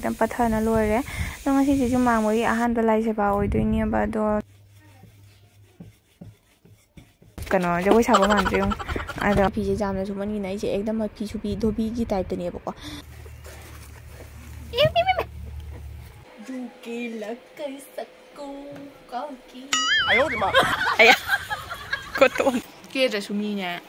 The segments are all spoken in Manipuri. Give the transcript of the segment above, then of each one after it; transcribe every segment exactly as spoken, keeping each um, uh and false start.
ꯌꯥꯝ ꯄꯠꯊꯅ ꯂꯣꯏꯔꯦ꯫ ꯑꯗꯣ ꯉꯁꯤꯁꯦ ꯌꯨꯝ ꯃꯥꯡꯕꯒꯤ ꯑꯍꯥꯟꯕ ꯂꯥꯏ ꯁꯦꯕꯥ ꯑꯣꯏꯗꯣꯏꯅꯦꯕ꯫ ꯑꯗꯣ ꯀꯩꯅꯣ, ꯖꯒꯣꯏ ꯁꯥꯕ ꯃꯥꯟꯗ꯭ꯔꯦ ꯌꯦꯡꯉꯨ꯫ ꯑꯗꯣ ꯐꯤꯁꯦ ꯌꯥꯝꯅꯁꯨ ꯃꯟꯒꯤꯅ ꯑꯩꯁꯦ ꯑꯦꯛꯗꯝ ꯐꯤ ꯁꯨꯕꯤ ꯙꯣꯕꯤꯒꯤ ꯇꯥꯏꯞꯇꯅꯦꯕꯀꯣ꯫ ꯑꯌꯥ, ꯀꯣꯠꯇꯣ꯫ ꯀꯦꯗ꯭ꯔꯁꯨ ꯃꯤꯅꯦ꯫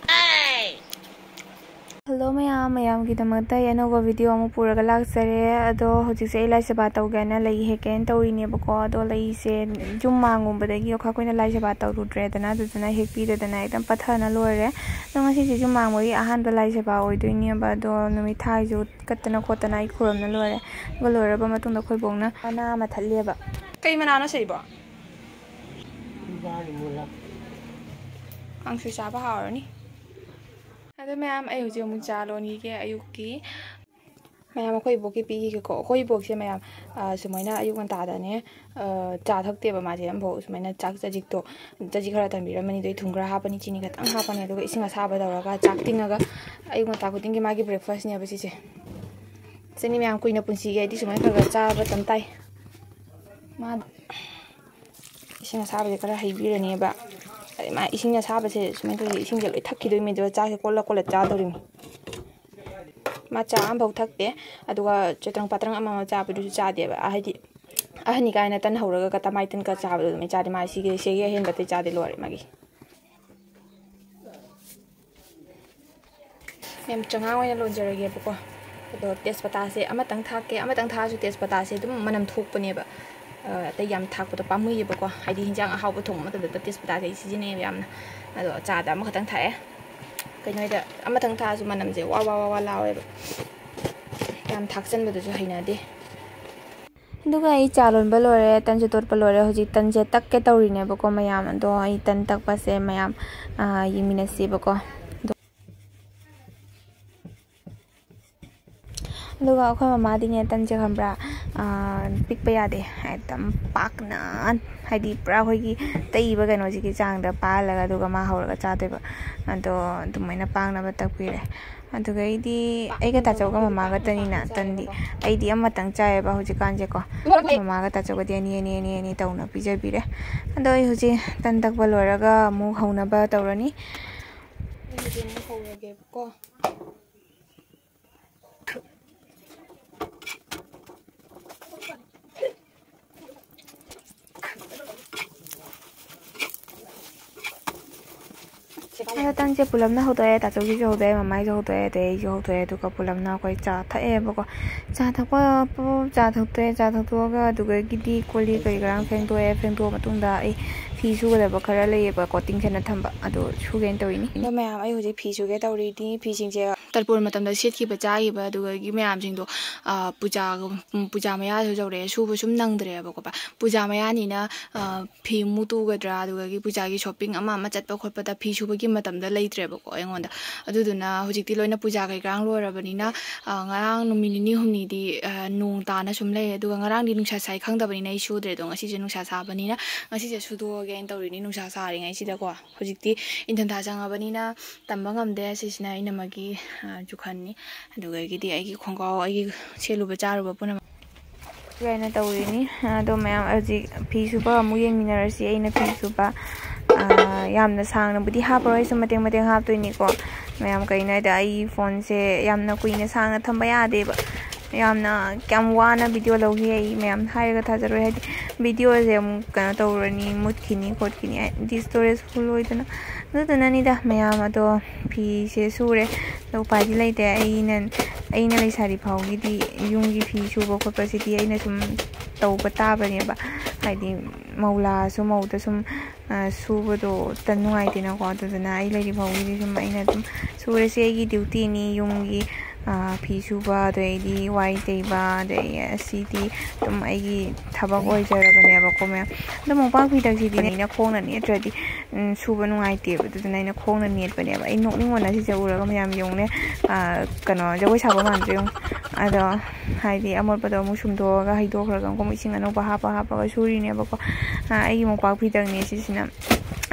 ꯍꯜꯂꯣ ꯃꯌꯥꯝ, ꯃꯌꯥꯝꯒꯤꯗꯃꯛꯇ ꯑꯩ ꯑꯅꯧꯕ ꯚꯤꯗꯤꯑꯣ ꯑꯃ ꯄꯨꯔꯒ ꯂꯥꯛꯆꯔꯦ꯫ ꯑꯗꯣ ꯍꯧꯖꯤꯛꯁꯦ ꯑꯩ ꯂꯥꯏ ꯁꯦꯕꯥ ꯇꯧꯒꯦ ꯍꯥꯏꯅ ꯂꯩ ꯍꯦꯛꯀꯦꯅ ꯇꯧꯔꯤꯅꯦꯕꯀꯣ꯫ ꯑꯗꯣ ꯂꯩꯁꯦ ꯌꯨꯝ ꯃꯥꯡꯉꯨꯕꯗꯒꯤ ꯑꯩꯈꯣꯏ ꯀꯨꯏꯅ ꯂꯥꯏ ꯁꯦꯕꯥ ꯇꯧꯔꯨꯗ꯭ꯔꯦꯗꯅ, ꯑꯗꯨꯗꯨꯅ ꯍꯦꯛꯄꯤꯗꯗꯅ ꯑꯦꯛꯗꯝ ꯄꯠꯊꯅ ꯂꯣꯏꯔꯦ꯫ ꯑꯗꯣ ꯉꯁꯤꯁꯦ ꯌꯨꯝ ꯃꯥꯡꯕꯒꯤ ꯑꯍꯥꯟꯕ ꯂꯥꯏ ꯁꯦꯕꯥ ꯑꯣꯏꯗꯣꯏꯅꯦꯕ꯫ ꯑꯗꯣ ꯅꯨꯃꯤꯠ ꯊꯥꯁꯤꯁꯨ ꯀꯠꯇꯅ ꯈꯣꯠꯇꯅ ꯑꯩ ꯈꯨꯔꯨꯝꯅ ꯂꯣꯏꯔꯦ꯫ ꯑꯗꯨꯒ ꯂꯣꯏꯔꯕ ꯃꯇꯨꯡꯗ ꯑꯩꯈꯣꯏ ꯕꯣꯛꯅ ꯃꯅꯥ ꯑꯃ ꯊꯠꯂꯦꯕ꯫ ꯀꯩ ꯃꯅꯥꯅꯣ ꯁꯤꯕꯣ? ꯀꯥꯡꯁꯣꯏ ꯆꯥꯕ ꯍꯥꯎꯔꯅꯤ꯫ ꯑꯗꯣ ꯃꯌꯥꯝ, ꯑꯩ ꯍꯧꯖꯤꯛ ꯑꯃꯨꯛ ꯆꯥ ꯂꯣꯟꯈꯤꯒꯦ ꯑꯌꯨꯛꯀꯤ꯫ ꯃꯌꯥꯝ, ꯑꯩꯈꯣꯏ ꯏꯕꯣꯛꯀꯤ ꯄꯤꯈꯤꯒꯦꯀꯣ꯫ ꯑꯩꯈꯣꯏ ꯏꯕꯣꯛꯁꯦ ꯃꯌꯥꯝ, ꯑ, ꯁꯨꯃꯥꯏꯅ ꯑꯌꯨꯛ ꯉꯟꯇꯥꯗꯅꯦ, ꯑ, ꯆꯥ ꯊꯛꯇꯦꯕ ꯃꯥꯁꯦ ꯑꯃꯐꯥꯎ꯫ ꯁꯨꯃꯥꯏꯅ ꯆꯥꯛ ꯆꯖꯤꯛꯇꯣ, ꯆꯖꯤꯛ ꯈꯔ ꯇꯝꯕꯤꯔꯝꯃꯅꯤ, ꯑꯗꯩ ꯊꯨꯝ ꯈꯔ ꯍꯥꯞꯄꯅꯤ, ꯆꯤꯅꯤ ꯈꯤꯇꯪ ꯍꯥꯞꯄꯅꯤ, ꯑꯗꯨꯒ ꯏꯁꯤꯡ ꯑꯁꯥꯕ ꯇꯧꯔꯒ ꯆꯥꯛ ꯇꯤꯡꯉꯒ ꯑꯌꯨꯛ ꯉꯟꯇꯥ ꯈꯨꯗꯤꯡꯒꯤ ꯃꯥꯒꯤ ꯕ꯭ꯔꯦꯛꯐꯥꯁꯅꯦꯕ ꯁꯤꯁꯦ꯫ ꯆꯅꯤ ꯃꯌꯥꯝ, ꯀꯨꯏꯅ ꯄꯨꯟꯁꯤꯒꯦ ꯍꯥꯏꯗꯤ ꯁꯨꯃꯥꯏꯅ ꯈꯔ ꯈꯔ ꯆꯥꯕ ꯇꯝ ꯇꯥꯏ꯫ ꯃꯥ ꯏꯁꯤꯡ ꯑꯁꯥꯕꯁꯦ ꯈꯔ ꯍꯩꯕꯤꯔꯅꯦꯕ꯫ ꯑꯗꯩ ꯃꯥ ꯏꯁꯤꯡ ꯑꯁꯥꯕꯁꯦ ꯁꯨꯃꯥꯏꯅ ꯇꯧꯔꯒ ꯏꯁꯤꯡꯁꯦ ꯂꯣꯏ ꯊꯛꯈꯤꯗꯣꯏꯅꯦ, ꯑꯗꯨꯒ ꯆꯥꯛꯁꯦ ꯀꯣꯠꯂ ꯀꯣꯠꯂ ꯆꯥꯗꯧꯔꯤꯅꯤ꯫ ꯃꯥ ꯆꯥ ꯑꯃꯐꯥꯎ ꯊꯛꯇꯦ, ꯑꯗꯨꯒ ꯆꯦꯇ꯭ꯔꯪ ꯄꯥꯇ꯭ꯔꯪ ꯑꯃ ꯑꯃ ꯆꯥꯕꯗꯨꯁꯨ ꯆꯥꯗꯦꯕ꯫ ꯍꯥꯏꯗꯤ ꯑꯍꯟꯅꯤ ꯀꯥꯏꯅ ꯇꯟ ꯍꯧꯔꯒ ꯇꯃꯥꯏ ꯇꯟꯒ ꯆꯥꯕꯗꯣ ꯑꯗꯨꯃꯥꯏꯅ ꯆꯥꯗꯦ꯫ ꯃꯥ ꯁꯤꯒꯤ, ꯁꯤꯒꯤ ꯑꯍꯦꯟꯕ ꯑꯇꯩ ꯆꯥꯗꯦ, ꯂꯣꯏꯔꯦ ꯃꯥꯒꯤ꯫ ꯃꯌꯥꯝ, ꯆꯉꯥꯡ ꯑꯣꯏꯅ ꯂꯣꯟꯖꯔꯒꯦꯕꯀꯣ꯫ ꯑꯗꯣ ꯇꯦꯖꯄꯇꯥꯁꯦ ꯑꯃꯇꯪ ꯊꯥꯛꯀꯦ꯫ ꯑꯃꯇꯪ ꯊꯥꯛꯑꯁꯨ ꯇꯦꯖꯄꯇꯥꯁꯦ ꯑꯗꯨꯝ ꯃꯅꯝ ꯊꯣꯛꯄꯅꯦꯕ꯫ ꯑ, ꯑꯇꯩ ꯌꯥꯝ ꯊꯥꯛꯄꯗꯣ ꯄꯥꯝꯃꯨꯏꯌꯦꯕꯀꯣ꯫ ꯍꯥꯏꯗꯤ ꯍꯤꯟꯖꯥꯡ ꯑꯍꯥꯎꯕ ꯊꯣꯡꯕ ꯃꯇꯝꯗ ꯇꯦꯖꯄꯇꯥꯁꯦ ꯑꯩ ꯁꯤꯖꯤꯟꯅꯩꯌꯦꯕ ꯌꯥꯝꯅ꯫ ꯑꯗꯣ ꯆꯥꯗ ꯑꯃꯈꯛꯇꯪ ꯊꯥꯛꯑꯦ꯫ ꯀꯩꯅꯣ ꯍꯥꯏꯗ, ꯑꯃꯇꯪ ꯊꯥꯛꯑꯁꯨ ꯃꯅꯝꯁꯦ ꯋꯥ ꯋꯥ ꯋꯥ ꯋꯥ ꯂꯥꯎꯋꯦꯕ꯫ ꯌꯥꯝ ꯊꯥꯛꯆꯟꯕꯗꯨꯁꯨ ꯍꯩꯅꯗꯦ꯫ ꯑꯗꯨꯒ ꯑꯩ ꯆꯥ ꯂꯣꯟꯕ ꯂꯣꯏꯔꯦ, ꯇꯟꯁꯨ ꯇꯣꯠꯄ ꯂꯣꯏꯔꯦ꯫ ꯍꯧꯖꯤꯛ ꯇꯟꯁꯦ ꯇꯛꯀꯦ ꯇꯧꯔꯤꯅꯦꯕꯀꯣ ꯃꯌꯥꯝ꯫ ꯑꯗꯣ ꯑꯩ ꯇꯟ ꯇꯛꯄꯁꯦ ꯃꯌꯥꯝ, ꯑ, ꯌꯦꯡꯃꯤꯟꯅꯁꯦꯕꯀꯣ꯫ ꯑꯗꯣ ꯑꯗꯨꯒ ꯑꯩꯈꯣꯏ ꯃꯃꯥꯗꯤꯅꯦ, ꯇꯟꯁꯦ ꯈꯪꯕ꯭ꯔꯥ, ꯑꯥ, ꯄꯤꯛꯄ ꯌꯥꯗꯦ, ꯍꯦꯛꯇ ꯄꯥꯛꯅ, ꯍꯥꯏꯗꯤ ꯄꯨꯔꯥ ꯑꯩꯈꯣꯏꯒꯤ ꯇꯛꯏꯕ ꯀꯩꯅꯣꯁꯤꯒꯤ ꯆꯥꯡꯗ ꯄꯥꯜꯂꯒ ꯑꯗꯨꯒ ꯃꯥ ꯍꯧꯔꯒ ꯆꯥꯗꯣꯏꯕ꯫ ꯑꯗꯣ ꯑꯗꯨꯃꯥꯏꯅ ꯄꯥꯛꯅꯕ ꯇꯛꯄꯤꯔꯦ꯫ ꯑꯗꯨꯒꯩꯗꯤ ꯑꯩꯒ ꯇꯥꯆꯧꯒ ꯃꯃꯥꯒꯇꯅꯤꯅ ꯇꯟꯗꯤ꯫ ꯑꯩꯗꯤ ꯑꯃꯇꯪ ꯆꯥꯏꯌꯦꯕ ꯍꯧꯖꯤꯛꯀꯥꯟꯁꯦꯀꯣ꯫ ꯃꯃꯥꯒ ꯇꯥꯆꯧꯒꯗꯤ ꯑꯅꯤ, ꯑꯅꯤ, ꯑꯅꯤ, ꯑꯅꯤ ꯇꯧꯅ ꯄꯤꯖꯕꯤꯔꯦ꯫ ꯑꯗꯣ ꯑꯩ ꯍꯧꯖꯤꯛ ꯇꯟ ꯇꯛꯄ ꯂꯣꯏꯔꯒ ꯑꯃꯨꯛ ꯍꯧꯅꯕ ꯇꯧꯔꯅꯤ꯫ ꯑꯩ ꯍꯧꯖꯤꯛ ꯑꯃꯨꯛ ꯍꯧꯔꯒꯦꯕꯀꯣ꯫ ꯑꯗꯣ ꯇꯟꯁꯦ ꯄꯨꯂꯞꯅ ꯍꯧꯗꯣꯛꯑꯦ, ꯇꯥꯆꯧꯒꯤꯁꯨ ꯍꯧꯗꯣꯛꯑꯦ, ꯃꯃꯥꯏꯁꯨ ꯍꯧꯗꯣꯛꯑꯦ, ꯑꯗꯩ ꯑꯩꯁꯨ ꯍꯧꯗꯣꯛꯑꯦ꯫ ꯑꯗꯨꯒ ꯄꯨꯂꯞꯅ ꯑꯩꯈꯣꯏ ꯆꯥ ꯊꯛꯑꯦꯕꯀꯣ꯫ ꯆꯥ ꯊꯛꯄ, ꯆꯥ ꯊꯛꯇꯣꯛꯑꯦ꯫ ꯆꯥ ꯊꯛꯇꯣꯛꯑꯒ ꯑꯗꯨꯗꯒꯤꯗꯤ ꯀꯣꯜ ꯂꯤꯛ ꯀꯔꯤ ꯀꯔꯥ ꯐꯦꯡꯗꯣꯛꯑꯦ꯫ ꯐꯦꯡꯗꯣꯛꯑ ꯃꯇꯨꯡꯗ ꯑꯩ ꯐꯤ ꯁꯨꯒꯗꯕ ꯈꯔ ꯂꯩꯌꯦꯕꯀꯣ, ꯇꯤꯡꯁꯤꯟꯅ ꯊꯝꯕ, ꯑꯗꯨ ꯁꯨꯒꯦꯅ ꯇꯧꯔꯤꯅꯤ꯫ ꯑꯗꯣ ꯃꯌꯥꯝ, ꯑꯩ ꯍꯧꯖꯤꯛ ꯐꯤ ꯁꯨꯒꯦ ꯇꯧꯔꯤꯅꯤ꯫ ꯐꯤꯁꯤꯡꯁꯦ ꯇꯔꯄꯣꯟ ꯃꯇꯝꯗ ꯁꯦꯠꯈꯤꯕ ꯆꯥꯈꯤꯕ ꯑꯗꯨꯗꯒꯤ ꯃꯌꯥꯝꯁꯤꯡꯗꯣ, ꯑꯥ, ꯄꯨꯖꯥꯒ-, ꯎꯝ, ꯄꯨꯖꯥ ꯃꯌꯥꯁꯨ ꯌꯧꯔꯛꯑꯦ, ꯁꯨꯕ ꯁꯨꯝ ꯅꯪꯗ꯭ꯔꯦꯕꯀꯣ꯫ ꯄꯨꯖꯥ ꯃꯌꯥꯅꯤꯅ, ꯑꯥ, ꯐꯤ ꯑꯃꯨꯛ ꯇꯨꯒꯗ꯭ꯔꯥ, ꯑꯗꯨꯗꯒꯤ ꯄꯨꯖꯥꯒꯤ ꯁꯣꯞꯄꯤꯡ ꯑꯃ ꯑꯃ ꯆꯠꯄ ꯈꯣꯠꯄꯗ ꯐꯤ ꯁꯨꯕꯒꯤ ꯃꯇꯝꯗ ꯂꯩꯇ꯭ꯔꯦꯕꯀꯣ ꯑꯩꯉꯣꯟꯗ꯫ ꯑꯗꯨꯗꯨꯅ ꯍꯧꯖꯤꯛꯇꯤ ꯂꯣꯏꯅ ꯄꯨꯖꯥ ꯀꯩꯀꯥ ꯂꯣꯏꯔꯕꯅꯤꯅ, ꯑꯥ, ꯉꯔꯥꯡ ꯅꯨꯃꯤꯠ ꯅꯤꯅꯤ ꯍꯨꯝꯅꯤꯗꯤ, ꯑꯥ, ꯅꯣꯡ ꯇꯥꯅ ꯁꯨꯝ ꯂꯩ꯫ ꯑꯗꯨꯒ ꯉꯔꯥꯡꯗꯤ ꯅꯨꯡꯁꯥ ꯁꯥꯏ ꯈꯪꯗꯕꯅꯤꯅ ꯑꯩ ꯁꯨꯗ꯭ꯔꯦ꯫ ꯑꯗꯣ ꯉꯁꯤꯁꯦ ꯅꯨꯡꯁꯥ ꯁꯥꯕꯅꯤꯅ ꯉꯁꯤꯁꯦ ꯁꯨꯗꯣꯛꯑꯒꯦꯅ ꯇꯧꯔꯤꯅꯤ, ꯅꯨꯡꯁꯥ ꯁꯥꯔꯤꯉꯩꯁꯤꯗꯀꯣ꯫ ꯍꯧꯖꯤꯛꯇꯤ ꯏꯪꯊꯝꯊꯥ ꯆꯪꯉꯕꯅꯤꯅ ꯇꯝꯕ ꯉꯝꯗꯦ꯫ ꯁꯤꯁꯤꯅ ꯏꯅꯝꯃꯒꯤ, ꯑ, ꯖꯨꯈꯟꯅꯤ꯫ ꯑꯗꯨꯗꯒꯤꯗꯤ ꯑꯩꯒꯤ ꯈꯣꯡꯒ꯭ꯔꯥꯎ, ꯑꯩꯒꯤ ꯁꯦꯠꯂꯨꯕ ꯆꯥꯔꯨꯕ ꯄꯨꯝꯅꯃꯛ꯫ ꯁꯨꯃꯥꯏꯅ ꯇꯧꯔꯤꯅꯤ꯫ ꯑꯗꯣ ꯃꯌꯥꯝ ꯍꯧꯖꯤꯛ ꯐꯤ ꯁꯨꯕ ꯑꯃꯨꯛ ꯌꯦꯡꯃꯤꯟꯅꯔꯁꯤ꯫ ꯑꯩꯅ ꯐꯤ ꯁꯨꯕ, ꯑ, ꯌꯥꯝꯅ ꯁꯥꯡꯅꯕꯨꯗꯤ ꯍꯥꯞꯄꯔꯣꯏ, ꯁꯨꯝ ꯃꯇꯦꯛ ꯃꯇꯦꯛ ꯍꯥꯞꯇꯣꯏꯅꯤꯀꯣ꯫ ꯃꯌꯥꯝ ꯀꯩꯅꯣ ꯍꯥꯏꯗꯤ ꯑꯩ ꯐꯣꯟꯁꯦ ꯌꯥꯝꯅ ꯀꯨꯏꯅ ꯁꯥꯡꯅ ꯊꯝꯕ ꯌꯥꯗꯦꯕ꯫ ꯌꯥꯝꯅ ꯀꯌꯥꯝ ꯋꯥꯅ ꯚꯤꯗꯤꯑꯣ ꯂꯧꯈꯤ ꯑꯩ ꯃꯌꯥꯝ ꯍꯥꯏꯔꯒ ꯊꯥꯖꯔꯣꯏ꯫ ꯍꯥꯏꯗꯤ ꯚꯤꯗꯤꯑꯣꯁꯦ ꯑꯃꯨꯛ ꯀꯩꯅꯣ ꯇꯧꯔꯅꯤ, ꯃꯨꯠꯈꯤꯅꯤ ꯈꯣꯠꯈꯤꯅꯤ, ꯍꯥꯏꯗꯤ ꯁ꯭ꯇꯣꯔꯦꯖ ꯐꯨꯜ ꯑꯣꯏꯗꯅ꯫ ꯑꯗꯨꯗꯨꯅꯅꯤꯗ ꯃꯌꯥꯝ꯫ ꯑꯗꯣ ꯐꯤꯁꯦ ꯁꯨꯔꯦ꯫ ꯑꯗꯣ ꯎꯄꯥꯏꯗꯤ ꯂꯩꯇꯦ꯫ ꯑꯩꯅ, ꯑꯩꯅ ꯂꯩꯁꯥꯔꯤ ꯐꯥꯎꯒꯤꯗꯤ ꯌꯨꯝꯒꯤ ꯐꯤ ꯁꯨꯕ ꯈꯣꯠꯄꯁꯤꯗꯤ ꯑꯩꯅ ꯁꯨꯝ ꯇꯧꯕ ꯇꯥꯕꯅꯦꯕ꯫ ꯍꯥꯏꯗꯤ ꯃꯧ ꯂꯥꯛꯑꯁꯨ ꯃꯧꯗ ꯁꯨꯝ, ꯑ, ꯁꯨꯕꯗꯣ ꯇ ꯅꯨꯡꯉꯥꯏꯇꯦꯅꯀꯣ꯫ ꯑꯗꯨꯗꯨꯅ ꯑꯩ ꯂꯩꯔꯤ ꯐꯥꯎꯒꯤꯗꯤ ꯁꯨꯝ ꯑꯩꯅ ꯑꯗꯨꯝ ꯁꯨꯔꯦ꯫ ꯁꯤ ꯑꯩꯒꯤ ꯗ꯭ꯌꯨꯇꯤꯅꯤ, ꯌꯨꯝꯒꯤ, ꯑ, ꯐꯤ ꯁꯨꯕ, ꯑꯗꯩꯗꯤ ꯋꯥꯏ ꯇꯩꯕ, ꯑꯗꯩ ꯑꯁꯤꯗꯤ ꯑꯗꯨꯝ ꯑꯩꯒꯤ ꯊꯕꯛ ꯑꯣꯏꯖꯔꯕꯅꯦꯕꯀꯣ ꯃꯌꯥꯝ꯫ ꯑꯗꯣ ꯃꯣꯝꯄꯥꯛ ꯐꯤꯗꯛꯁꯤꯗꯤ ꯑꯩꯅ ꯈꯣꯡꯅ ꯅꯦꯠꯇ꯭ꯔꯗꯤ, ꯎꯝ, ꯁꯨꯕ ꯅꯨꯡꯉꯥꯏꯇꯦꯕ꯫ ꯑꯗꯨꯗꯨꯅ ꯑꯩꯅ ꯈꯣꯡꯅ ꯅꯦꯠꯄꯅꯦꯕ꯫ ꯑꯩ ꯅꯣꯛꯅꯤꯡꯕꯅ ꯁꯤꯁꯦ ꯎꯔꯒ ꯃꯌꯥꯝ ꯌꯦꯡꯉꯨꯅꯦ꯫ ꯑ, ꯀꯩꯅꯣ, ꯖꯒꯣꯏ ꯁꯥꯕ ꯃꯥꯟꯗ꯭ꯔꯣ ꯌꯦꯡꯉꯨ꯫ ꯑꯗꯣ ꯍꯥꯏꯗꯤ ꯑꯃꯣꯠꯄꯗꯣ ꯑꯃꯨꯛ ꯁꯨꯝꯗꯣꯛꯑꯒ ꯍꯩꯗꯣꯛꯈ꯭ꯔꯒ ꯑꯃꯨꯛ ꯏꯁꯤꯡ ꯑꯅꯧꯕ ꯍꯥꯞꯄ ꯍꯥꯞꯄꯒ ꯁꯨꯔꯤꯅꯦꯕꯀꯣ꯫ ꯑ, ꯑꯩꯒꯤ ꯃꯣꯝꯄꯥꯛ ꯐꯤꯗꯛꯅꯦ ꯁꯤꯁꯤꯅ꯫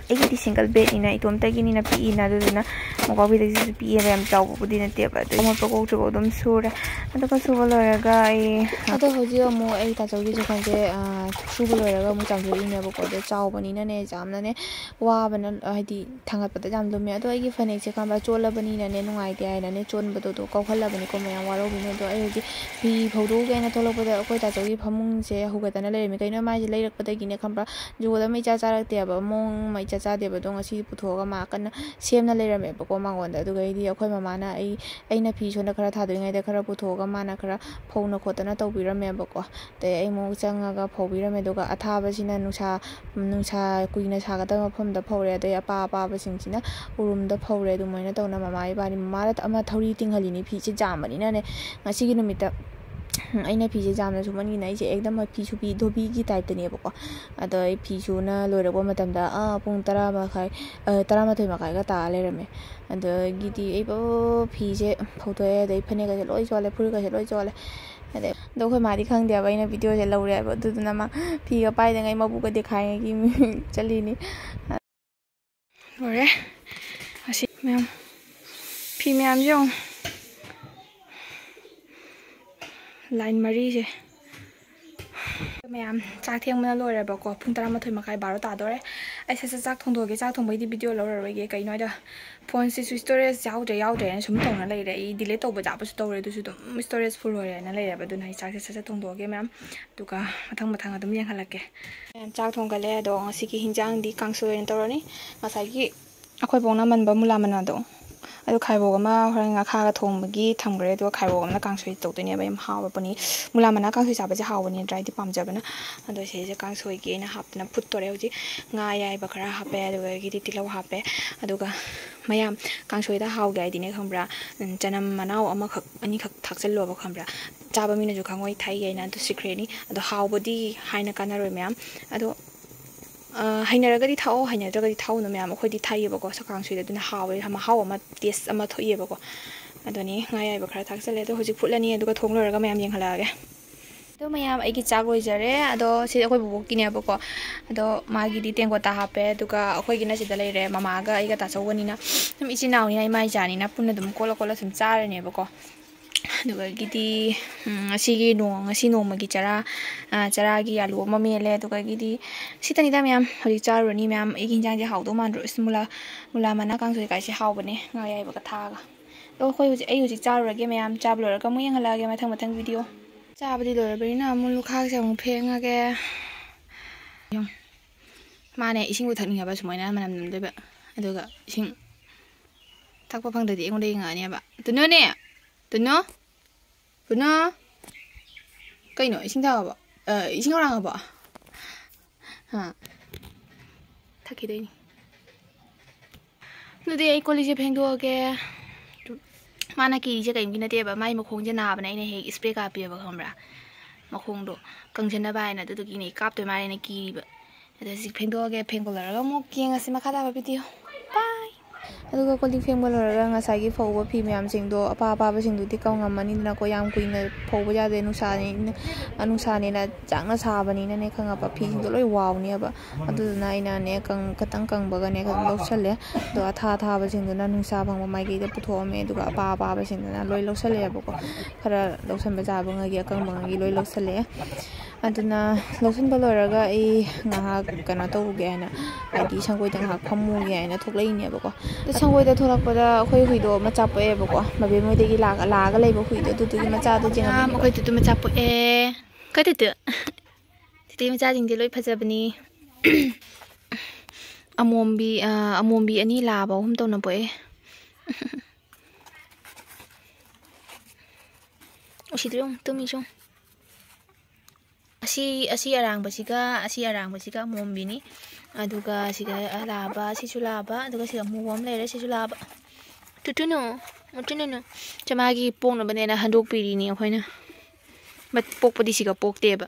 ꯑꯩꯒꯤꯗꯤ ꯁꯤꯡꯒꯜ ꯕꯦꯗꯅꯤꯅ, ꯏꯇꯣꯝꯇꯒꯤꯅꯤꯅ ꯄꯤꯛꯏꯅ, ꯑꯗꯨꯗꯨꯅ ꯃꯣꯝꯄꯥꯛ ꯐꯤꯗꯛꯁꯤꯁꯨ ꯄꯤꯛꯑꯦꯕ, ꯌꯥꯝ ꯆꯥꯎꯕꯕꯨꯗꯤ ꯅꯠꯇꯦꯕ꯫ ꯑꯗꯨ ꯑꯃꯣꯠꯄ ꯀꯣꯛꯇ꯭ꯔꯤꯐꯥꯎ ꯑꯗꯨꯝ ꯁꯨꯔꯦ꯫ ꯑꯗꯨꯒ ꯁꯨꯕ ꯂꯣꯏꯔꯒ ꯑꯩ, ꯑꯗꯣ ꯍꯧꯖꯤꯛ ꯑꯃꯨꯛ ꯑꯩ ꯇꯥꯆꯧꯒꯤ ꯆꯤꯛꯀꯟꯁꯦ, ꯑ, ꯁꯨꯕ ꯂꯣꯏꯔꯒ ꯑꯃꯨꯛ ꯆꯥꯝꯊꯣꯛꯏꯅꯦꯕꯀꯣ꯫ ꯑꯗꯣ ꯆꯥꯎꯕꯅꯤꯅꯅꯦ, ꯌꯥꯝꯅꯅꯦ ꯋꯥꯕꯅ, ꯍꯥꯏꯗꯤ ꯊꯥꯡꯒꯠꯄꯗ ꯌꯥꯝ ꯂꯨꯝꯃꯦ꯫ ꯑꯗꯣ ꯑꯩꯒꯤ ꯐꯅꯦꯛꯁꯦ ꯈꯪꯕ꯭ꯔꯥ, ꯆꯣꯠꯂꯕꯅꯤꯅꯅꯦ ꯅꯨꯡꯉꯥꯏꯇꯦ ꯍꯥꯏꯅꯅꯦ ꯆꯣꯟꯕꯗꯣ, ꯑꯗꯣ ꯀꯧꯍꯜꯂꯕꯅꯤꯀꯣ꯫ ꯃꯌꯥꯝ ꯋꯥꯔꯧꯕꯤꯅꯨ꯫ ꯑꯗꯣ ꯑꯩ ꯍꯧꯖꯤꯛ ꯐꯤ ꯐꯧꯗꯣꯛꯎꯒꯦꯅ ꯊꯣꯛꯂꯛꯄꯗ ꯑꯩꯈꯣꯏ ꯇꯥꯆꯧꯒꯤ ꯐꯃꯨꯡꯁꯦ ꯍꯨꯒꯠꯇꯅ ꯂꯩꯔꯝꯃꯤ꯫ ꯀꯩꯅꯣ, ꯃꯥꯁꯦ ꯂꯩꯔꯛꯄꯗꯒꯤꯅꯦ ꯈꯪꯕ꯭ꯔꯥ, ꯖꯨꯒꯣꯠ ꯑꯃ ꯏꯆꯥ ꯆꯥꯔꯛꯇꯦꯕ, ꯃꯑꯣꯡ ꯑꯃ ꯏꯆꯥ ꯆꯥꯗꯦꯕ꯫ ꯑꯗꯣ ꯉꯁꯤ ꯄꯨꯊꯣꯛꯑꯒ ꯃꯥ ꯀꯟꯅ ꯁꯦꯝꯅ ꯂꯩꯔꯝꯃꯦꯕꯀꯣ ꯃꯉꯣꯟꯗ꯫ ꯑꯗꯨꯒ ꯑꯩꯗꯤ ꯑꯩꯈꯣꯏ ꯃꯃꯥꯅ ꯑꯩ, ꯑꯩꯅ ꯐꯤ ꯁꯣꯝꯗ ꯈꯔ ꯊꯥꯗꯣꯛꯏꯉꯩꯗ ꯈꯔ ꯄꯨꯊꯣꯛꯑꯒ ꯃꯥꯅ ꯈꯔ ꯐꯧꯅ ꯈꯣꯠꯇꯅ ꯇꯧꯕꯤꯔꯝꯃꯦꯕꯀꯣ꯫ ꯑꯗꯩ ꯑꯩ ꯑꯃꯨꯛ ꯆꯪꯉꯒ ꯐꯧꯕꯤꯔꯝꯃꯦ꯫ ꯑꯗꯨꯒ ꯑꯊꯥꯕꯁꯤꯅ ꯅꯨꯡꯁꯥ, ꯅꯨꯡꯁꯥ ꯀꯨꯏꯅ ꯁꯥꯒꯗꯕ ꯃꯐꯝꯗ ꯐꯧꯔꯦ꯫ ꯑꯗꯩ ꯑꯄꯥ ꯑꯄꯥꯕꯁꯤꯡꯁꯤꯅ ꯎꯔꯨꯝꯗ ꯐꯧꯔꯦ꯫ ꯑꯗꯨꯃꯥꯏꯅ ꯇꯧꯅ ꯃꯃꯥ ꯏꯕꯥꯅꯤ, ꯃꯃꯥꯗ ꯑꯃ ꯊꯧꯔꯤ ꯇꯤꯡꯍꯜꯂꯤꯅꯤ, ꯐꯤꯁꯦ ꯌꯥꯝꯕꯅꯤꯅꯅꯦ꯫ ꯉꯁꯤꯒꯤ ꯅꯨꯃꯤꯠꯇ ꯑꯩꯅ ꯐꯤꯁꯦ ꯌꯥꯝꯅ ꯁꯨꯃꯟꯒꯤꯅ ꯑꯩꯁꯦ ꯑꯦꯛꯗꯝ ꯐꯤ ꯁꯨꯕꯤ ꯙꯣꯕꯤꯒꯤ ꯇꯥꯏꯞꯇꯅꯦꯕꯀꯣ꯫ ꯑꯗꯣ ꯑꯩ ꯐꯤ ꯁꯨꯅ ꯂꯣꯏꯔꯛꯄ ꯃꯇꯝꯗ, ꯑꯥ, ꯄꯨꯡ ꯇꯔꯥ ꯃꯈꯥꯏ, ꯑ, ꯇꯔꯥꯃꯥꯊꯣꯏ ꯃꯈꯥꯏꯒ ꯇꯥ ꯂꯩꯔꯝꯃꯦ꯫ ꯑꯗꯒꯤꯗꯤ ꯑꯩ ꯕꯕ ꯐꯤꯁꯦ ꯐꯧꯗꯣꯛꯑꯦ, ꯑꯗꯩ ꯐꯅꯦꯛꯀꯁꯦ ꯂꯣꯏ ꯆꯣꯠꯂꯦ, ꯐꯨꯔꯤꯠꯀꯁꯦ ꯂꯣꯏ ꯆꯣꯠꯂꯦ꯫ ꯑꯗꯩ ꯑꯗꯣ ꯑꯩꯈꯣꯏ ꯃꯥꯗꯤ ꯈꯪꯗꯦꯕ ꯑꯩꯅ ꯚꯤꯗꯤꯑꯣꯁꯦ ꯂꯧꯔꯦ ꯍꯥꯏꯕ꯫ ꯑꯗꯨꯗꯨꯅ ꯃꯥ ꯐꯤꯒ ꯄꯥꯏꯗꯉꯩ ꯃꯕꯨꯛꯀ ꯗꯦꯈꯥꯏꯉꯩꯒꯤ ꯆꯠꯂꯤꯅꯤ꯫ ꯂꯣꯏꯔꯦ꯫ ꯑꯁꯤ ꯃꯌꯥꯝ, ꯐꯤ ꯃꯌꯥꯝꯁꯦ ꯌꯦꯡꯉꯣ꯫ ꯂꯥꯏꯟ ꯃꯔꯤꯁꯦ꯫ ꯃꯌꯥꯝ, ꯆꯥꯛ ꯊꯦꯡꯕꯅ ꯂꯣꯏꯔꯦꯕꯀꯣ꯫ ꯄꯨꯡ ꯇꯔꯥꯃꯥꯊꯣꯏ ꯃꯈꯥꯏ, ꯕꯥꯔꯣ ꯇꯥꯗꯣꯔꯦ꯫ ꯑꯩ ꯁꯠ ꯁꯠ ꯆꯥꯛ ꯊꯣꯡꯗꯣꯛꯑꯒꯦ꯫ ꯆꯥꯛ ꯊꯣꯡꯕꯩꯗꯤ ꯚꯤꯗꯤꯑꯣ ꯂꯧꯔꯔꯣꯏꯒꯦ꯫ ꯀꯩꯅꯣ ꯍꯥꯏꯗ, ꯐꯣꯟꯁꯤꯁꯨ ꯁ꯭ꯇꯣꯔꯦꯖ ꯌꯥꯎꯗ꯭ꯔꯦ ꯌꯥꯎꯗ꯭ꯔꯦꯅ ꯁꯨꯝ ꯇꯧꯅ ꯂꯩꯔꯦ꯫ ꯑꯩ ꯗꯤꯂꯤꯠ ꯇꯧꯕ ꯌꯥꯕꯁꯨ ꯇꯧꯔꯦ, ꯑꯗꯨꯁꯨ ꯑꯗꯨꯝ ꯁ꯭ꯇꯣꯔꯦꯖ ꯐꯨꯜ ꯑꯣꯏꯔꯦꯅ ꯂꯩꯔꯦꯕ꯫ ꯑꯗꯨꯅ ꯑꯩ ꯆꯥꯛꯁꯦ ꯁꯠ ꯁꯠ ꯊꯣꯡꯗꯣꯛꯑꯒꯦ ꯃꯌꯥꯝ, ꯑꯗꯨꯒ ꯃꯊꯪ ꯃꯊꯪ ꯑꯗꯨꯝ ꯌꯦꯡꯍꯜꯂꯛꯀꯦ꯫ ꯃꯌꯥꯝ, ꯆꯥꯛ ꯊꯣꯡꯒꯠꯂꯦ꯫ ꯑꯗꯣ ꯉꯁꯤꯒꯤ ꯍꯤꯟꯖꯥꯡꯗꯤ ꯀꯥꯡꯁꯣꯏ ꯑꯣꯏꯅ ꯇꯧꯔꯅꯤ꯫ ꯉꯁꯥꯏꯒꯤ ꯑꯩꯈꯣꯏ ꯕꯣꯛꯅ ꯃꯟꯕ ꯃꯨꯂꯥ ꯃꯅꯥꯗꯣ, ꯑꯗꯨ ꯈꯥꯏꯕꯣꯛ ꯑꯃ ꯍꯣꯔꯦꯟ ꯉꯥꯈꯥꯒ ꯊꯣꯡꯕꯒꯤ ꯊꯝꯈ꯭ꯔꯦ꯫ ꯑꯗꯨꯒ ꯈꯥꯏꯕꯣꯛ ꯑꯃꯅ ꯀꯥꯡꯁꯣꯏ ꯇꯧꯗꯣꯏꯅꯦꯕ꯫ ꯌꯥꯝ ꯍꯥꯎꯕꯅꯤ꯫ ꯃꯨꯂꯥ ꯃꯅꯥ ꯀꯥꯡꯁꯣꯏ ꯆꯥꯕꯁꯦ ꯍꯥꯎꯕꯅꯤ, ꯗ꯭ꯔꯥꯏꯗꯤ ꯄꯥꯝꯖꯕꯅ꯫ ꯑꯗꯣ ꯁꯤꯁꯦ ꯀꯥꯡꯁꯣꯏꯒꯤ ꯑꯩꯅ ꯍꯥꯞꯇꯅ ꯐꯨꯠꯇꯣꯔꯦ ꯍꯧꯖꯤꯛ꯫ ꯉꯥ ꯑꯌꯥꯏꯕ ꯈꯔ ꯍꯥꯞꯄꯦ, ꯑꯗꯨꯗꯒꯤꯗꯤ ꯇꯤꯜꯍꯧ ꯍꯥꯞꯄꯦ꯫ ꯑꯗꯨꯒ ꯃꯌꯥꯝ, ꯀꯥꯡꯁꯣꯏꯗ ꯍꯥꯎꯒꯦ ꯍꯥꯏꯗꯤꯅꯦ ꯈꯪꯕ꯭ꯔꯥ, ꯎꯝ, ꯆꯅꯝ ꯃꯅꯥꯎ ꯑꯃꯈꯛ ꯑꯅꯤꯈꯛ ꯊꯥꯛꯆꯜꯂꯣꯕ ꯈꯪꯕ꯭ꯔꯥ꯫ ꯆꯥꯕ ꯃꯤꯅꯁꯨ ꯈꯪꯉꯣꯏ ꯊꯥꯛꯏ ꯍꯥꯏꯅ꯫ ꯑꯗꯨ ꯁꯤꯀ꯭ꯔꯦꯠꯅꯤ꯫ ꯑꯗꯣ ꯍꯥꯎꯕꯗꯤ ꯍꯥꯏꯅ ꯀꯥꯟꯅꯔꯣꯏ ꯃꯌꯥꯝ꯫ ꯑꯗꯣ ꯑ, ꯍꯩꯅꯔꯒꯗꯤ ꯊꯥꯛꯑꯣ, ꯍꯩꯅꯗ꯭ꯔꯒꯗꯤ ꯊꯥꯛꯎꯅꯨ ꯃꯌꯥꯝ꯫ ꯑꯩꯈꯣꯏꯗꯤ ꯊꯥꯛꯏꯕꯀꯣ ꯁꯥ ꯀꯥꯡꯁꯣꯏꯗ, ꯑꯗꯨꯅ ꯍꯥꯎꯋꯦ, ꯃꯍꯥꯎ ꯑꯃ, ꯇꯦꯁ ꯑꯃ ꯊꯣꯛꯏꯕꯀꯣ꯫ ꯑꯗꯨꯅꯤ ꯉꯥ ꯑꯌꯥꯏꯕ ꯈꯔ ꯊꯥꯛꯆꯜꯂꯦ꯫ ꯑꯗꯣ ꯍꯧꯖꯤꯛ ꯐꯨꯠꯂꯅꯤ, ꯑꯗꯨꯒ ꯊꯣꯡ ꯂꯣꯏꯔꯒ ꯃꯌꯥꯝ ꯌꯦꯡꯍꯜꯂꯛꯑꯒꯦ꯫ ꯑꯗꯣ ꯃꯌꯥꯝ, ꯑꯩꯒꯤ ꯆꯥꯛ ꯂꯣꯏꯖꯔꯦ꯫ ꯑꯗꯣ ꯁꯤꯗꯤ ꯑꯩꯈꯣꯏ ꯕꯨꯕꯣꯛꯀꯤꯅꯦꯕꯀꯣ꯫ ꯑꯗꯣ ꯃꯥꯒꯤꯗꯤ ꯇꯦꯡꯀꯣꯠꯇ ꯍꯥꯞꯄꯦ, ꯑꯗꯨꯒ ꯑꯩꯈꯣꯏꯒꯤꯅ ꯁꯤꯗ ꯂꯩꯔꯦ꯫ ꯃꯃꯥꯒ ꯑꯩꯒ ꯇꯥꯆꯧꯒꯅꯤꯅ ꯑꯗꯨꯝ ꯏꯆꯤꯟ ꯏꯅꯥꯎꯅꯤꯅ, ꯏꯃꯥ ꯏꯆꯥꯅꯤꯅ ꯄꯨꯟꯅ ꯑꯗꯨꯝ ꯀꯣꯠꯂ ꯀꯣꯠꯂ ꯁꯨꯝ ꯆꯥꯔꯅꯦꯕꯀꯣ꯫ ꯑꯗꯨꯒꯒꯤꯗꯤ, ꯎꯝ, ꯉꯁꯤꯒꯤ ꯅꯣꯡ-, ꯉꯁꯤ ꯅꯣꯡꯃꯒꯤ ꯆꯔꯥ, ꯑ, ꯆꯔꯥꯒꯤ ꯑꯂꯨ ꯑꯃ ꯃꯦꯠꯂꯦ꯫ ꯑꯗꯨꯒꯒꯤꯗꯤ ꯁꯤꯇꯅꯤꯗ ꯃꯌꯥꯝ꯫ ꯍꯧꯖꯤꯛ ꯆꯥꯔꯨꯔꯅꯤ ꯃꯌꯥꯝ꯫ ꯑꯩꯒꯤ ꯍꯤꯟꯖꯥꯡꯁꯦ ꯍꯥꯎꯗꯧ ꯃꯥꯟꯗ꯭ꯔꯣ? ꯏꯁ, ꯃꯨꯂꯥ, ꯃꯨꯂꯥ ꯃꯅꯥ ꯀꯥꯡꯁꯣꯏ ꯀꯥꯏꯁꯦ ꯍꯥꯎꯕꯅꯦ, ꯉꯥ ꯑꯌꯥꯏꯕꯒ ꯊꯥꯛꯑꯒ꯫ ꯑꯗꯣ ꯑꯩꯈꯣꯏ ꯍꯧꯖꯤꯛ, ꯑꯩ ꯍꯧꯖꯤꯛ ꯆꯥꯔꯨꯔꯒꯦ ꯃꯌꯥꯝ꯫ ꯆꯥꯕ ꯂꯣꯏꯔꯒ ꯑꯃꯨꯛ ꯌꯦꯡꯍꯜꯂꯛꯑꯒꯦ ꯃꯊꯪ ꯃꯊꯪ ꯚꯤꯗꯤꯑꯣ꯫ ꯆꯥꯕꯗꯤ ꯂꯣꯏꯔꯕꯅꯤꯅ ꯑꯃꯨꯛ ꯂꯨꯈꯥꯛꯁꯦ ꯑꯃꯨꯛ ꯐꯦꯡꯉꯒꯦ꯫ ꯌꯦꯡꯉꯨ꯫ ꯃꯥꯅꯦ ꯏꯁꯤꯡꯕꯨ ꯊꯛꯅꯤꯡꯉꯕ ꯁꯨꯃꯥꯏꯅ ꯃꯅꯝ ꯅꯝꯗꯣꯏꯕ꯫ ꯑꯗꯨꯒ ꯏꯁꯤꯡ ꯊꯛꯄ ꯐꯪꯗ꯭ꯔꯗꯤ ꯑꯩꯉꯣꯟꯗ ꯌꯦꯡꯉꯛꯑꯅꯦꯕ꯫ "ꯇꯨꯅꯨꯅꯦ! ꯇꯨꯅꯨ! ꯇꯨꯅꯨ!" ꯀꯩꯅꯣ? ꯏꯁꯤꯡ ꯊꯛꯑꯕꯣ? ꯑ, ꯏꯁꯤꯡ ꯍꯧꯔꯥꯡꯉꯕꯣ? ꯍꯥ? ꯊꯛꯈꯤꯗꯣꯏꯅꯤ꯫ ꯑꯗꯨꯗꯤ ꯑꯩ ꯀꯣꯜ ꯂꯤꯛꯁꯦ ꯐꯦꯡꯗꯣꯛꯑꯒꯦ꯫ ꯃꯥꯅ ꯀꯤꯔꯤꯁꯦ ꯀꯔꯤꯝꯒꯤ ꯅꯠꯇꯦꯕ, ꯃꯥꯏ ꯃꯈꯣꯡꯁꯦ ꯅꯥꯕꯅꯦ, ꯑꯩꯅ ꯍꯦꯛ ꯏꯁꯄ꯭ꯔꯦ ꯀꯥꯞꯄꯤꯑꯕ, ꯈꯪꯕ꯭ꯔꯥ? ꯃꯈꯣꯡꯗꯣ ꯀꯪꯁꯤꯟꯅꯕ ꯍꯥꯏꯅ, ꯑꯗꯨꯗꯨꯒꯤꯅꯦ ꯀꯥꯞꯇꯣꯏ ꯃꯥꯜꯂꯦꯅ ꯀꯤꯔꯤꯕ꯫ ꯑꯗꯣ ꯍꯧꯖꯤꯛ ꯐꯦꯡꯗꯣꯛꯑꯒꯦ, ꯐꯦꯡꯕ ꯂꯣꯏꯔꯒ ꯑꯃꯨꯛ ꯌꯦꯡꯉꯁꯤ ꯃꯈꯥ ꯇꯥꯕ ꯚꯤꯗꯤꯑꯣ꯫ ꯕꯥꯏ꯫ ꯑꯗꯨꯒ ꯀꯣꯜ ꯂꯤꯛ ꯐꯦꯡꯕ ꯂꯣꯏꯔꯒ ꯉꯁꯥꯏꯒꯤ ꯐꯧꯕ ꯐꯤ ꯃꯌꯥꯝꯁꯤꯡꯗꯣ, ꯑꯄꯥ ꯑꯄꯥꯕꯁꯤꯡꯗꯨꯗꯤ ꯀꯪꯉꯝꯃꯅꯤꯗꯅꯀꯣ, ꯌꯥꯝ ꯀꯨꯏꯅ ꯐꯧꯕ ꯌꯥꯗꯦ, ꯅꯨꯡꯁꯥꯅꯤ-, ꯅꯨꯡꯁꯥꯅꯦꯅ ꯆꯥꯛꯅ ꯁꯥꯕꯅꯤꯅꯅꯦ, ꯈꯪꯉꯕ? ꯐꯤꯁꯤꯡꯗꯣ ꯂꯣꯏ ꯋꯥꯎꯅꯦꯕ꯫ ꯑꯗꯨꯗꯨꯅ ꯑꯩꯅꯅꯦ, ꯀꯪ-, ꯈꯇꯪ ꯀꯪꯕꯒꯅꯦ, ꯈꯇꯪ ꯂꯧꯁꯜꯂꯦ꯫ ꯑꯗꯣ ꯑꯊꯥ ꯑꯊꯥꯕꯁꯤꯡꯗꯨꯅ ꯅꯨꯡꯁꯥ ꯐꯪꯕ ꯃꯥꯏꯀꯩꯗ ꯄꯨꯊꯣꯛꯑꯝꯃꯦ, ꯑꯗꯨꯒ ꯑꯄꯥ ꯑꯄꯥꯕꯁꯤꯡꯗꯨꯅ ꯂꯣꯏ ꯂꯧꯁꯜꯂꯛꯑꯦꯕꯀꯣ꯫ ꯈꯔ ꯂꯧꯁꯟꯕ ꯌꯥꯕꯉꯩꯒꯤ, ꯑꯀꯪꯕꯉꯩꯒꯤ ꯂꯣꯏ ꯂꯧꯁꯜꯂꯛꯑꯦ꯫ ꯑꯗꯨꯅ ꯂꯧꯁꯟꯕ ꯂꯣꯏꯔꯒ ꯑꯩ ꯉꯥꯏꯍꯥꯛ ꯀꯩꯅꯣ ꯇꯧꯒꯦ ꯍꯥꯏꯅ, ꯍꯥꯏꯗꯤ ꯁꯪꯒꯣꯏꯗ ꯉꯥꯏꯍꯥꯛ ꯐꯝꯃꯨꯒꯦ ꯍꯥꯏꯅ ꯊꯣꯛꯂꯛꯏꯅꯦꯕꯀꯣ꯫ ꯑꯗꯣ ꯁꯪꯒꯣꯏꯗ ꯊꯣꯛꯂꯛꯄꯗ ꯑꯩꯈꯣꯏ ꯍꯨꯏꯗꯣ ꯃꯆꯥ ꯄꯣꯛꯑꯦꯕꯀꯣ, ꯃꯕꯦꯝ ꯍꯣꯏꯗꯒꯤ ꯂꯥꯛꯑ-, ꯂꯥꯛꯑꯒ ꯂꯩꯕ ꯍꯨꯏꯗꯣ, ꯑꯗꯨꯗꯨꯒꯤ ꯃꯆꯥꯗꯣ ꯌꯦꯡꯉꯝꯃꯤꯅꯦꯕ꯫ ꯑꯩꯈꯣꯏ ꯇꯨꯇꯨ ꯃꯆꯥ ꯄꯣꯛꯑꯦ꯫ ꯀꯩ ꯇꯨꯇꯨ? ꯇꯨꯇꯨ ꯃꯆꯥꯁꯤꯡꯁꯦ ꯂꯣꯏ ꯐꯖꯕꯅꯤ꯫ ꯑꯃꯣꯝꯕꯤ, ꯑ, ꯑꯃꯣꯝꯕꯤ ꯑꯅꯤ ꯂꯥꯕ ꯑꯍꯨꯝ ꯇꯧꯅ ꯄꯣꯛꯑꯦ꯫ ꯎꯁꯤꯗ꯭ꯔꯣ ꯌꯦꯡꯉꯨ, ꯇꯨꯝꯃꯤꯁꯨ ꯌꯦꯡꯉꯨ꯫ ꯑꯁꯤ, ꯑꯁꯤ ꯑꯔꯥꯡꯕꯁꯤꯒ, ꯑꯁꯤ ꯑꯔꯥꯡꯕꯁꯤꯒ ꯑꯃꯣꯝꯕꯤꯅꯤ꯫ ꯑꯗꯨꯒ ꯁꯤꯗ ꯂꯥꯕ, ꯁꯤꯁꯨ ꯂꯥꯕ, ꯑꯗꯨꯒ ꯁꯤꯗ ꯑꯃꯨꯕ ꯑꯃ ꯂꯩꯔꯦ, ꯁꯤꯁꯨ ꯂꯥꯕ꯫ ꯇꯨꯇꯨꯅꯨ, ꯇꯨꯇꯨꯅꯨ꯫ ꯆꯦ ꯃꯥꯒꯤ ꯄꯣꯛꯅꯕꯅꯦꯅ ꯍꯟꯗꯣꯛꯄꯤꯔꯤꯅꯤ ꯑꯩꯈꯣꯏꯅ꯫ ꯃꯠ-, ꯄꯣꯛꯄꯗꯤ ꯁꯤꯒ ꯄꯣꯛꯇꯦꯕ꯫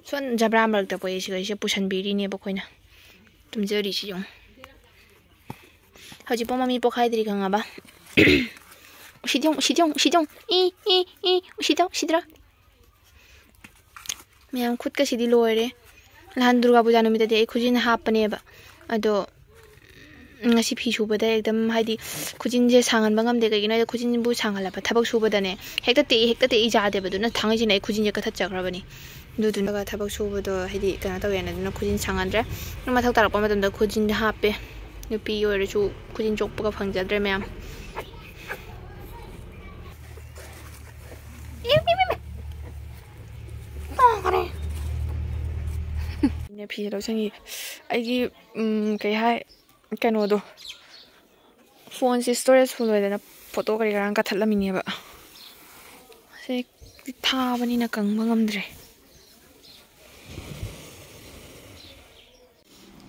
ꯁꯣꯝ ꯖꯕ꯭ꯔꯥ ꯃꯔꯛꯇ ꯄꯣꯛꯑꯦ, ꯁꯤꯒ, ꯁꯤꯁꯦ ꯄꯨꯁꯟꯕꯤꯔꯤꯅꯦꯕ ꯑꯩꯈꯣꯏꯅ꯫ ꯇꯨꯝꯖꯔꯤꯁꯤ ꯌꯦꯡꯉꯨ꯫ ꯍꯧꯖꯤꯛꯐꯥꯎ ꯃꯃꯤ ꯄꯣꯛꯈꯥꯏꯗ꯭ꯔꯤ, ꯈꯪꯉꯕ? ꯎꯁꯤꯗꯤ ꯌꯦꯡꯉꯨ, ꯎꯁꯤꯗꯤ ꯌꯦꯡꯉꯨ, ꯎꯁꯤꯗꯤ ꯌꯦꯡꯉꯨ꯫ E, E, E, ꯎꯁꯤꯗ, ꯎꯁꯤꯗ꯭ꯔꯥ? ꯃꯌꯥꯝ, ꯈꯨꯠꯀꯁꯤꯗꯤ ꯂꯣꯏꯔꯦ꯫ ꯅꯍꯥꯟ ꯗꯨꯔꯒꯥ ꯄꯨꯖꯥ ꯅꯨꯃꯤꯠꯇꯗꯤ ꯑꯩ ꯈꯨꯖꯤꯟ ꯍꯥꯞꯄꯅꯦꯕ, ꯑꯗꯣ ꯉꯁꯤ ꯐꯤ ꯁꯨꯕꯗ ꯑꯦꯛꯗꯝ, ꯍꯥꯏꯗꯤ, ꯈꯨꯖꯤꯟꯁꯦ ꯁꯥꯡꯍꯟꯕ ꯉꯝꯗꯦ꯫ ꯀꯩꯒꯤꯅꯣ ꯍꯥꯏꯗꯤ, ꯈꯨꯖꯤꯟꯕꯨ ꯁꯥꯡꯍꯜꯂꯕ ꯊꯕꯛ ꯁꯨꯕꯗꯅꯦ ꯍꯦꯛꯇ ꯇꯦꯛꯏ, ꯍꯦꯛꯇ ꯇꯦꯛꯏ ꯌꯥꯗꯦꯕ꯫ ꯑꯗꯨꯅ ꯊꯥꯡꯒꯩꯁꯤꯅ ꯑꯩ ꯈꯨꯖꯤꯟꯁꯦ ꯀꯛꯊꯠꯆꯈ꯭ꯔꯕꯅꯤ꯫ ꯑꯗꯨꯗꯨꯅ ꯊꯕꯛ ꯁꯨꯕꯗꯣ, ꯍꯥꯏꯗꯤ, ꯀꯩꯅꯣ ꯇꯧꯋꯦꯅ, ꯑꯗꯨꯅ ꯈꯨꯖꯤꯟ ꯁꯥꯡꯍꯟꯗ꯭ꯔꯦ꯫ ꯑꯗꯨꯝ ꯃꯊꯧ ꯇꯥꯔꯛꯄ ꯃꯇꯝꯗ ꯈꯨꯖꯤꯟ ꯍꯥꯞꯄꯦ꯫ ꯅꯨꯄꯤ ꯑꯣꯏꯔꯁꯨ ꯈꯨꯖꯤꯟ ꯆꯣꯛꯄꯒ ꯐꯪꯖꯗ꯭ꯔꯦ, ꯃꯌꯥꯝ꯫ ꯐꯤꯁꯦ ꯂꯧꯁꯟꯈꯤꯒꯦ꯫ ꯑꯩꯒꯤ, ꯎꯝ, ꯀꯩ ꯍꯥꯏ, ꯀꯩꯅꯣꯗꯣ, ꯐꯣꯟꯁꯦ ꯁ꯭ꯇꯣꯔꯦꯖ ꯐꯨꯜ ꯑꯣꯏꯗꯅ ꯐꯣꯇꯣ ꯀꯔꯤ ꯀꯔꯥꯡ ꯀꯛꯊꯠꯂꯝꯃꯤꯅꯦꯕ꯫ ꯁꯦ ꯊꯥꯕꯅꯤꯅ ꯀꯪꯕ ꯉꯝꯗ꯭ꯔꯦ꯫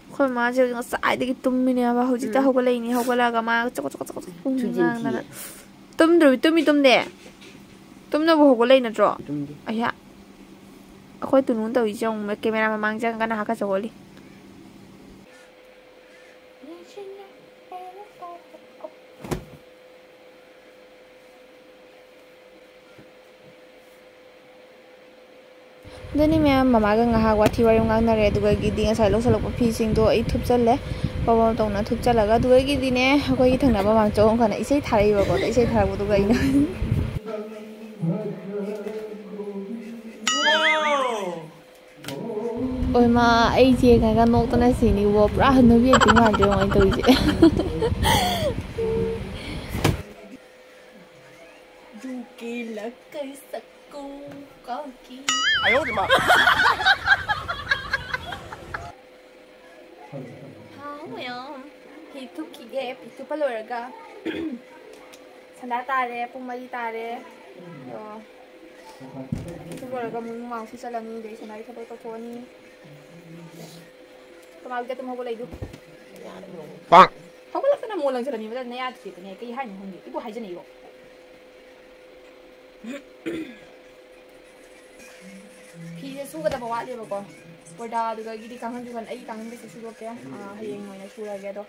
ꯑꯩꯈꯣꯏ ꯃꯥꯁꯦ ꯍꯧꯖꯤꯛ ꯉꯁꯥꯏꯗꯒꯤ ꯇꯨꯝꯃꯤꯅꯦꯕ, ꯍꯧꯖꯤꯛꯇ ꯎꯝ꯫ ꯍꯧꯒꯠꯂꯛꯏꯅꯦ꯫ ꯍꯧꯒꯠꯂꯛꯑꯒ ꯃꯥ ꯆꯀꯣ ꯆꯀꯣ ꯆꯀꯣ ꯆꯀꯣ ꯊꯨꯖꯤꯟ ꯉꯥꯡꯗꯅ꯫ ꯊꯤꯌꯦ꯫ ꯇꯨꯝꯗ꯭ꯔꯣ? ꯇꯨꯝꯃꯤ ꯇꯨꯝꯗꯦ? ꯇꯨꯝꯅꯕ ꯍꯧꯒꯠꯂꯛꯏ ꯅꯠꯇ꯭ꯔꯣ? ꯇꯨꯝꯗꯦ꯫ ꯑꯩꯍꯥ꯫ ꯑꯩꯈꯣꯏ ꯇꯨꯅꯨꯅ ꯇꯧꯔꯤꯁꯦ ꯌꯦꯡꯉꯨ, ꯀꯦꯃꯦꯔꯥ ꯃꯃꯥꯡ ꯆꯪꯉꯒꯅ ꯍꯥꯀꯠꯆ ꯈꯣꯠꯂꯤ꯫ ꯑꯗꯨꯅꯤ ꯃꯌꯥꯝ, ꯃꯃꯥꯒ ꯉꯥꯏꯍꯥꯛ ꯋꯥꯊꯤ ꯋꯥꯔꯦꯝ ꯉꯥꯡꯅꯔꯦ, ꯑꯗꯨꯒꯒꯤꯗꯤ ꯉꯁꯥꯏ ꯂꯧꯁꯜꯂꯛꯄ ꯐꯤꯁꯤꯡꯗꯣ ꯑꯩ ꯊꯨꯞꯆꯜꯂꯦ꯫ ꯄꯕꯣꯝ ꯇꯧꯅ ꯊꯨꯞꯆꯜꯂꯒ, ꯑꯗꯨꯗꯒꯤꯗꯤꯅꯦ, ꯑꯩꯈꯣꯏꯒꯤ ꯊꯪꯅꯕ ꯃꯥꯝꯆꯧ ꯑꯃꯈꯛꯅ ꯏꯁꯩ ꯊꯥꯔꯛꯏꯕꯀꯣ, ꯑꯗꯣ ꯏꯁꯩ ꯊꯥꯔꯛꯄꯗꯨꯒ ꯑꯩꯅ ꯑꯣꯏꯃꯥ, ꯑꯩ ꯆꯦꯡꯉꯒ ꯅꯣꯛꯇꯅ ꯁꯤꯅꯤꯕꯣ꯫ ꯄꯨꯔꯥ ꯍꯅꯨꯕꯤ ꯑꯦꯛꯇꯤꯡ ꯃꯥꯟꯗ꯭ꯔꯣ ꯑꯩꯅ ꯇꯧꯔꯤꯁꯦ? U K ꯂꯛꯀꯩ ꯁꯛꯀꯨ ꯀꯥꯀꯤ꯫ ꯍꯥꯎ ꯃꯌꯥꯝ, ꯐꯤ ꯊꯨꯞꯈꯤꯒꯦ꯫ ꯐꯤ ꯊꯨꯞꯄ ꯂꯣꯏꯔꯒ ꯁꯟꯗꯥ ꯇꯥꯔꯦ, ꯄꯨꯡ ꯃꯔꯤ ꯇꯥꯔꯦ꯫ ꯑꯗꯣ ꯐꯤ ꯊꯨꯞ ꯂꯣꯏꯔꯒ ꯑꯃꯨꯛ ꯃꯃꯥꯡꯁꯨ ꯆꯠꯂꯅꯤ, ꯑꯗꯩ ꯁꯟꯗꯥꯒꯤ ꯊꯕꯛ ꯇꯧꯊꯣꯛꯑꯅꯤ꯫ ꯀꯃꯥꯏ ꯇꯨꯝ ꯍꯧꯒꯠꯂꯛꯏꯗꯨ? ꯄꯥꯛ! ꯍꯧꯒꯠꯂꯛꯇꯅ ꯃꯣꯟ ꯂꯪꯁꯤꯜꯂꯝꯃꯤꯕꯗ ꯅꯌꯥ ꯊꯤꯗꯦꯗꯅꯦ꯫ ꯀꯩ ꯍꯥꯏꯅꯣ ꯈꯪꯗꯦ꯫ ꯏꯕꯨ ꯍꯥꯏꯖꯅꯤꯡꯉꯤꯔꯣ? ꯐꯤꯁꯦ ꯁꯨꯒꯗꯕ ꯋꯥꯠꯂꯤꯕꯀꯣ꯫ ꯀꯨꯔꯇꯥꯗꯨꯗꯒꯤꯗꯤ ꯀꯥꯡꯈꯟꯁꯨ ꯈꯟ-, ꯑꯩꯒꯤ ꯀꯥꯡꯈꯟ ꯀꯩꯁꯨ ꯁꯨꯗꯣꯛꯇꯦ꯫ ꯑꯥ, ꯍꯌꯦꯡ ꯑꯣꯏꯅ ꯁꯨꯔꯒꯦ꯫ ꯑꯗꯣ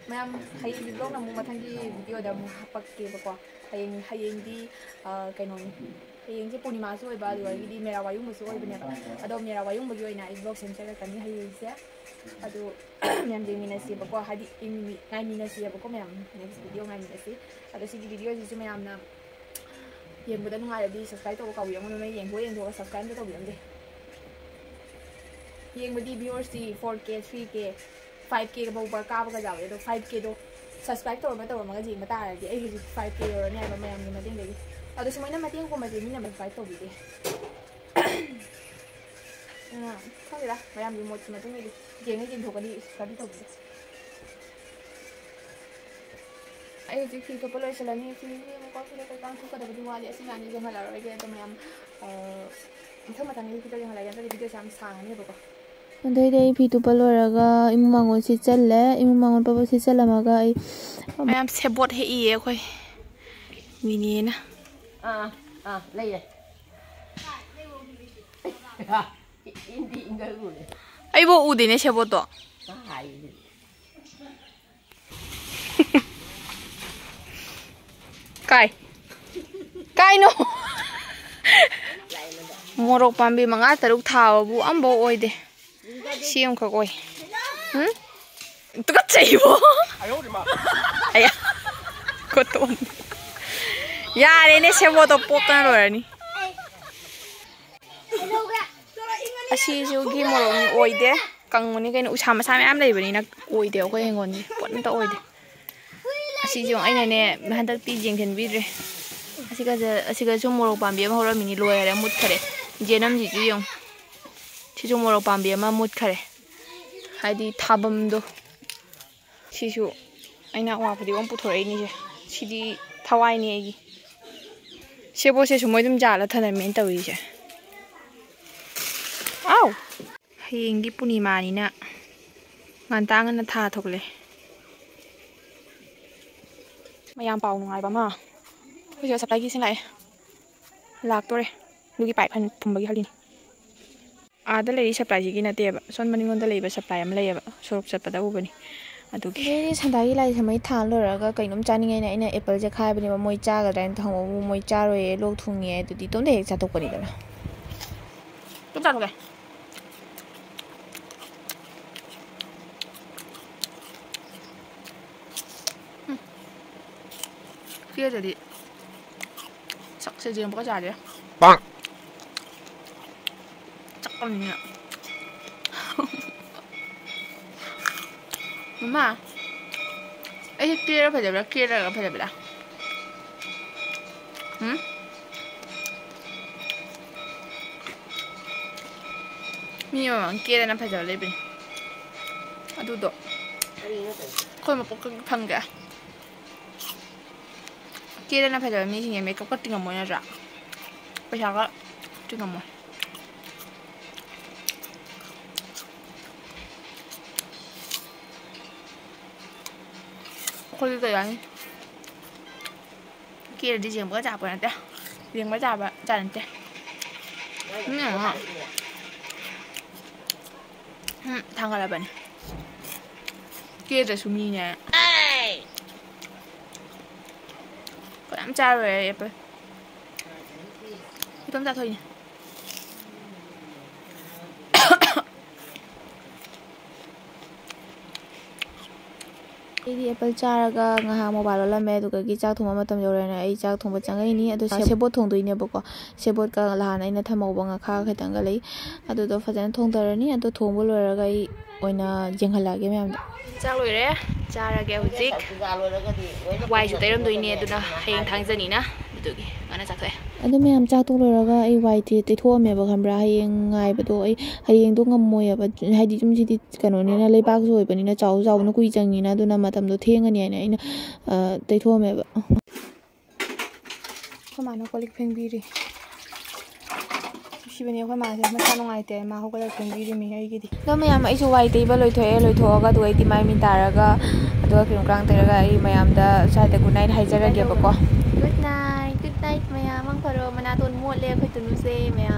ꯃꯌꯥꯝ, ꯍꯌꯦꯡꯒꯤ vlogꯅ ꯑꯃꯨꯛ ꯃꯊꯪꯒꯤ videoꯗ ꯑꯃꯨꯛ ꯍꯥꯄꯛꯀꯦꯕꯀꯣ꯫ ꯍꯌꯦꯡ, ꯍꯌꯦꯡꯗꯤ, ꯑꯥ, ꯀꯩꯅꯣꯅꯤ꯫ ꯍꯌꯦꯡꯁꯦ ꯄꯨꯔꯅꯤꯃꯥꯁꯨ ꯑꯣꯏꯕ, ꯑꯗꯨꯗꯒꯤꯗꯤ ꯃꯦꯔꯥ ꯋꯥꯌꯨꯡꯕꯁꯨ ꯑꯣꯏꯕꯅꯦꯕ꯫ ꯑꯗꯣ ꯃꯦꯔꯥ ꯋꯥꯌꯨꯡꯕꯒꯤ ꯑꯣꯏꯅ ꯑꯩ vlog ꯁꯦꯝꯖꯔꯛꯀꯅꯤ ꯍꯌꯦꯡꯁꯦ꯫ ꯑꯗꯣ ꯃꯌꯥꯝ ꯌꯦꯡꯃꯤꯟꯅꯁꯦꯕꯀꯣ, ꯍꯥꯏꯗꯤ ꯌꯦꯡꯃꯤꯟ-, ꯉꯥꯏꯃꯤꯟꯅꯁꯦꯕꯀꯣ ꯃꯌꯥꯝ꯫ Next video ꯉꯥꯏꯃꯤꯟꯅꯁꯤ꯫ ꯑꯗꯣ ꯁꯤꯒꯤ video ꯁꯤꯁꯨ ꯃꯌꯥꯝꯅ ꯌꯦꯡꯕꯗ ꯅꯨꯡꯉꯥꯏꯔꯗꯤ subscribe ꯇꯧꯕ ꯀꯥꯎꯕꯤꯔꯝꯒꯅꯨ꯫ ꯅꯣꯏ ꯌꯦꯡꯊꯣꯛ ꯌꯦꯡꯊꯣꯛꯑꯒ subscribe ꯑꯝꯇ ꯇꯧꯕꯤꯔꯝꯗꯦ꯫ ꯌꯦꯡꯕꯗꯤ viewers ꯁꯤ four K, three K, five K ꯐꯥꯎꯕ ꯀꯥꯕꯒ ꯌꯥꯎꯋꯦ꯫ ꯑꯗꯣ five K ꯗꯣ subscribe ꯇꯧꯔꯝꯃ ꯇꯧꯔꯝꯃꯒ ꯌꯦꯡꯕ ꯇꯥꯔꯗꯤ ꯑꯩ ꯍꯧꯖꯤꯛ five K ꯌꯧꯔꯅꯤ ꯍꯥꯏꯕ ꯃꯌꯥꯝꯒꯤ ꯃꯇꯦꯡꯗꯒꯤ꯫ ꯑꯗꯣ ꯁꯨꯃꯥꯏꯅ ꯃꯇꯦꯡ ꯄꯥꯡꯕꯁꯦ ꯃꯤꯅ subscribe ꯇꯧꯕꯤꯗꯦ꯫ ꯑꯗꯨꯅ ꯈꯪꯗꯦꯗ, ꯃꯌꯥꯝꯒꯤ ꯃꯣꯠꯀꯤ ꯃꯇꯨꯡ ꯏꯜꯂꯤ꯫ ꯌꯦꯡꯉ ꯌꯦꯡꯊꯣꯛꯀꯅꯤ, subscribe ꯇꯧꯕꯤꯗꯦ꯫ ꯑꯩ ꯍꯧꯖꯤꯛ ꯐꯤ ꯊꯨꯞꯄ ꯂꯣꯏꯁꯤꯜꯂꯅꯤ꯫ ꯐꯤꯁꯦ ꯑꯃꯨꯛ ꯀꯣꯟ ꯐꯦꯡꯗꯣꯛꯄ, ꯏꯟꯖꯥꯡ ꯊꯣꯛꯀꯗꯕꯗꯤ ꯋꯥꯠꯂꯤ꯫ ꯑꯁꯤ ꯃꯌꯥꯝꯁꯦ ꯌꯦꯡꯍꯜꯂꯔꯣꯏꯒꯦ꯫ ꯑꯗꯣ ꯃꯌꯥꯝ, ꯑ, ꯃꯊꯪ ꯃꯊꯪꯒꯤ video ꯌꯦꯡꯍꯜꯂꯒꯦ꯫ ꯅꯠꯇ꯭ꯔꯗꯤ video ꯁꯦ ꯌꯥꯝ ꯁꯥꯡꯉꯅꯦꯕꯀꯣ꯫ ꯑꯗꯩꯗꯤ ꯑꯩ ꯐꯤ ꯊꯨꯞꯄ ꯂꯣꯏꯔꯒ ꯏꯃꯨꯡ ꯃꯥꯡꯒꯣꯜ ꯁꯤꯠꯆꯜꯂꯦ꯫ ꯏꯃꯨꯡ ꯃꯥꯡꯒꯣꯜ ꯄꯕ ꯁꯤꯠꯆꯜꯂꯝꯃꯒ ꯑꯩ ꯃꯌꯥꯝ ꯁꯦꯕꯣꯠ ꯍꯦꯛꯏꯌꯦ ꯑꯩꯈꯣꯏ ꯃꯤꯅꯦꯅ꯫ ꯑꯥ, ꯑꯥ, ꯂꯩꯌꯦ꯫ ꯏꯟꯗꯤ ꯏꯟꯒꯜꯂꯨꯔꯦ꯫ ꯑꯩꯕꯨ ꯎꯗꯦꯅꯦ ꯁꯦꯕꯣꯠꯇꯣ꯫ ꯀꯥꯏꯗꯅꯣ? ꯀꯥꯏ? ꯀꯥꯏꯅꯣ? ꯃꯣꯔꯣꯛ ꯄꯥꯝꯕꯤ ꯃꯉꯥ ꯇꯔꯨꯛ ꯊꯥꯕꯕꯨ ꯑꯝꯐꯥꯎ ꯑꯣꯏꯗꯦ꯫ ꯁꯤ ꯑꯃꯈꯛ ꯑꯣꯏ꯫ ꯎꯝ? ꯇꯨꯀꯠꯆꯩꯕꯣ! ꯑꯌꯥ! ꯀꯣꯇꯣꯟ꯫ ꯌꯥꯔꯦꯅꯦ, ꯁꯦꯕꯣꯠꯇꯣ ꯄꯣꯛꯇꯅ ꯂꯣꯏꯔꯅꯤ꯫ ꯑꯁꯤꯁꯨꯒꯤ ꯃꯣꯔꯣꯛꯅꯤ, ꯑꯣꯏꯗꯦ꯫ ꯀꯪꯕꯅꯤ ꯀꯩꯅꯣ, ꯎꯁꯥ ꯃꯁꯥ ꯃꯌꯥꯝ ꯂꯩꯕꯅꯤꯅ ꯑꯣꯏꯗꯦ ꯑꯩꯈꯣꯏ ꯍꯤꯡꯒꯣꯜꯒꯤ ꯄꯣꯠ ꯑꯝꯇ ꯑꯣꯏꯗꯦ꯫ ꯑꯁꯤꯁꯨ ꯑꯩꯅꯅꯦ ꯍꯟꯗꯛꯇꯤ ꯌꯦꯡꯁꯤꯟꯕꯤꯗ꯭ꯔꯦ꯫ ꯑꯁꯤꯒ, ꯑꯁꯤꯒꯁꯨ ꯃꯣꯔꯣꯛ ꯄꯥꯝꯕꯤ ꯑꯃ ꯍꯧꯔꯝꯃꯤꯅꯤ, ꯂꯣꯏꯈꯔꯦ, ꯃꯨꯠꯈꯔꯦ꯫ ꯖꯦꯅꯝꯁꯤꯁꯨ ꯌꯦꯡꯉꯨ, ꯁꯤꯁꯨ ꯃꯣꯔꯣꯛ ꯄꯥꯝꯕꯤ ꯑꯃ ꯃꯨꯠꯈꯔꯦ, ꯍꯥꯏꯗꯤ ꯊꯥꯐꯝꯗꯣ꯫ ꯁꯤꯁꯨ ꯑꯩꯅ ꯑꯋꯥ ꯐꯗꯤꯒꯣꯝ ꯄꯨꯊꯣꯔꯛꯏꯅꯤꯁꯦ꯫ ꯁꯤꯗꯤ ꯊꯋꯥꯏꯅꯤ ꯑꯩꯒꯤ꯫ ꯁꯦꯕꯣꯠꯁꯦ ꯁꯨꯝ ꯃꯣꯏ ꯑꯗꯨꯝ ꯌꯥꯜꯂ ꯊꯅꯝꯃꯦꯅ ꯇꯧꯔꯤꯁꯦ꯫ ꯑꯥꯎ! ꯍꯌꯦꯡꯗꯤ ꯄꯨꯔꯅꯤꯃꯥꯅꯤꯅ ꯉꯟꯇꯥ ꯉꯟꯅ ꯊꯥ ꯊꯣꯛꯂꯦ꯫ ꯃꯌꯥꯝ ꯄꯥꯎ ꯅꯨꯡꯉꯥꯏꯕ ꯑꯃ, ꯑꯩꯈꯣꯏ ꯁꯤꯗ supply ꯒꯤ ꯏꯁꯤꯡ ꯂꯥꯛꯑꯦ, ꯂꯥꯛꯇꯣꯔꯦ꯫ ꯑꯗꯨꯒꯤ pipe ꯐꯨꯝꯕꯒꯤ ꯍꯜꯂꯤꯅꯤ꯫ ꯑꯥꯗ ꯂꯩꯔꯤ supply ꯁꯤꯒꯤ ꯅꯠꯇꯦꯕ, ꯁꯣꯝ ꯃꯅꯤꯡꯂꯣꯝꯗ ꯂꯩꯕ supply ꯑꯃ ꯂꯩꯌꯦꯕ, ꯁꯣꯔꯣꯛ ꯆꯠꯄꯗ ꯎꯕꯅꯤ꯫ ꯑꯗꯨꯒꯤ꯫ ꯑꯩꯗꯤ ꯁꯟꯗꯥꯒꯤ ꯂꯥꯏ ꯁꯃꯩ ꯊꯥ ꯂꯣꯏꯔꯒ ꯀꯩꯅꯣꯝ ꯆꯥꯅꯤꯡꯉꯦꯅ ꯑꯩꯅ ꯑꯦꯄꯜꯁꯦ ꯈꯥꯏꯕꯅꯦꯕ, ꯃꯣꯏ ꯆꯥꯒꯗ꯭ꯔꯥ ꯍꯥꯏꯅ ꯊꯝꯍꯧꯕꯕꯨ ꯃꯣꯏ ꯆꯥꯔꯣꯏꯌꯦ, ꯂꯣꯛ ꯊꯨꯡꯉꯦ꯫ ꯑꯗꯨꯗꯤ ꯏꯇꯣꯝꯇ ꯍꯦꯛ ꯆꯥꯊꯣꯛꯄꯅꯤꯗꯅ꯫ ꯏꯇꯣꯝ ꯆꯥꯊꯣꯛꯀꯦ꯫ ꯎꯝ꯫ ꯀꯦꯗꯗꯤ ꯁꯛꯁꯦ ꯌꯦꯡꯕꯒ ꯌꯥꯗꯦ꯫ ꯄꯥꯛ꯫ ꯆꯥꯛ ꯂꯥꯝꯃꯤꯅ꯫ ꯃꯃꯥ, ꯑꯩꯁꯦ ꯀꯦꯔ ꯐꯖꯕ꯭ꯔꯥ, ꯀꯦꯗ꯭ꯔꯒ ꯐꯖꯕ꯭ꯔꯥ? ꯎꯝ? ꯃꯤ ꯑꯃꯃꯝ ꯀꯦꯗꯅ ꯐꯖꯕ ꯂꯩꯕꯅꯤ꯫ ꯑꯗꯨꯗꯣ ꯑꯩꯈꯣꯏ ꯃꯄꯣꯛꯇꯒꯤ ꯐꯪꯗꯦ꯫ ꯀꯦꯗꯅ ꯐꯖꯕ ꯃꯤꯁꯤꯡꯁꯦ ꯃꯦꯀꯞꯀ ꯇꯤꯡꯉꯝꯃꯣꯏ ꯅꯠꯇ꯭ꯔꯥ? ꯄꯩꯁꯥꯒ ꯇꯤꯡꯉꯝꯃꯣꯏ꯫ ꯑꯩꯈꯣꯏꯗꯤ ꯀꯩ ꯍꯥꯏꯅꯤ? ꯀꯦꯔꯗꯤ ꯌꯦꯡꯕꯒ ꯆꯥꯄꯣꯠ ꯅꯠꯇꯦ꯫ ꯌꯦꯡꯕ ꯆꯥꯕ ꯖꯥꯠ ꯅꯠꯇꯦ꯫ ꯎꯝ꯫ ꯎꯝ, ꯊꯥꯡꯒꯠꯂꯕꯅꯤ꯫ ꯀꯦꯗ꯭ꯔꯁꯨ ꯃꯤꯅꯦ꯫ ꯀꯌꯥꯝ ꯆꯥꯔꯣꯏ ꯑꯩ ꯑꯦꯄꯜ꯫ ꯏꯇꯣꯝ ꯆꯥꯊꯣꯛꯏꯅꯦ꯫ ꯑꯩꯗꯤ ꯑꯦꯄꯜ ꯆꯥꯔꯒ ꯉꯥꯏꯍꯥꯛ ꯃꯣꯕꯥꯏꯜ ꯑꯣꯠꯂꯝꯃꯦ, ꯑꯗꯨꯗꯒꯤ ꯆꯥꯛ ꯊꯣꯡꯕ ꯃꯇꯝ ꯌꯧꯔꯦꯅ ꯑꯩ ꯆꯥꯛ ꯊꯣꯡꯕ ꯆꯪꯉꯛꯏꯅꯤ꯫ ꯑꯗꯣ ꯁꯦꯕꯣꯠ ꯊꯣꯡꯗꯣꯏꯅꯦꯕꯀꯣ꯫ ꯁꯦꯕꯣꯠꯀ ꯅꯍꯥꯟ ꯑꯩꯅ ꯊꯝꯍꯧꯕ ꯉꯥꯈꯥ ꯈꯤꯇꯪꯒ ꯂꯩ, ꯑꯗꯨꯗꯣ ꯐꯖꯅ ꯊꯣꯡꯊꯔꯅꯤ꯫ ꯑꯗꯣ ꯊꯣꯡꯕ ꯂꯣꯏꯔꯒ ꯑꯩ ꯑꯣꯏꯅ ꯌꯦꯡꯍꯜꯂꯛꯑꯒꯦ ꯃꯌꯥꯝꯗ꯫ ꯆꯥꯛ ꯂꯣꯏꯔꯦ, ꯆꯥꯔꯒꯦ ꯍꯧꯖꯤꯛ꯫ ꯋꯥꯏꯁꯨ ꯇꯩꯔꯝꯗꯣꯏꯅꯤ, ꯑꯗꯨꯅ ꯍꯌꯦꯡ ꯊꯥꯡꯖꯅꯤꯅ ꯑꯗꯨꯗꯨꯒꯤ ꯉꯟꯅ ꯆꯥꯊꯣꯛꯑꯦ꯫ ꯑꯗꯣ ꯃꯌꯥꯝ ꯆꯥꯛ ꯇꯣꯛ ꯂꯣꯏꯔꯒ ꯑꯩ ꯋꯥꯏ ꯇꯩ-, ꯇꯩꯊꯣꯛꯑꯝꯃꯦꯕ, ꯈꯪꯕ꯭ꯔꯥ? ꯍꯌꯦꯡ ꯉꯥꯏꯕꯗꯣ ꯑꯩ ꯍꯌꯦꯡꯗꯣ ꯉꯝꯃꯣꯏꯑꯕ, ꯍꯥꯏꯗꯤ ꯌꯨꯝꯁꯤꯗꯤ ꯀꯩꯅꯣꯅꯤꯅ, ꯂꯩꯕꯥꯛꯁꯨ ꯑꯣꯏꯕꯅꯤꯅ ꯆꯥꯎꯁꯨ ꯆꯥꯎꯕꯅ ꯀꯨꯏ ꯆꯪꯉꯤꯅ, ꯑꯗꯨꯅ ꯃꯇꯝꯗꯣ ꯊꯦꯡꯉꯅꯤ ꯍꯥꯏꯅ ꯑꯩꯅ, ꯑ, ꯇꯩꯊꯣꯛꯑꯝꯃꯦꯕ꯫ ꯑꯩꯈꯣꯏ ꯃꯥꯅ ꯀꯣꯜ ꯂꯤꯛ ꯐꯦꯡꯕꯤꯔꯤ꯫ ꯅꯨꯡꯁꯤꯕꯅꯦ ꯑꯩꯈꯣꯏ ꯃꯥꯁꯦ, ꯃꯁꯥ ꯅꯨꯡꯉꯥꯏꯇꯦ, ꯃꯥ ꯍꯧꯒꯠꯂꯒ ꯐꯦꯡꯕꯤꯔꯤꯃꯤ ꯑꯩꯒꯤꯗꯤ꯫ ꯑꯗꯣ ꯃꯌꯥꯝ, ꯑꯩꯁꯨ ꯋꯥꯏ ꯇꯩꯕ ꯂꯣꯏꯊꯣꯛꯑꯦ, ꯂꯣꯏꯊꯣꯛꯑꯒ ꯑꯗꯨꯒ ꯑꯩꯗꯤ ꯃꯥꯏ ꯃꯤꯠ ꯇꯥꯔꯒ ꯑꯗꯨꯒ ꯀ꯭ꯔꯤꯝ ꯀ꯭ꯔꯥꯡ ꯇꯩꯔꯒ ꯑꯩ ꯃꯌꯥꯝꯗ ꯁ꯭ꯋꯥꯏꯗ good night ꯍꯥꯏꯖꯔꯒꯦꯕꯀꯣ꯫ Good night, good night ꯃꯌꯥꯝ, ꯃꯪ ꯐꯔꯣ꯫ ꯃꯅꯥꯇꯣꯟ ꯃꯣꯠꯂꯦ ꯑꯩꯈꯣꯏ ꯇꯨꯅꯨꯁꯦ ꯃꯌꯥꯝ꯫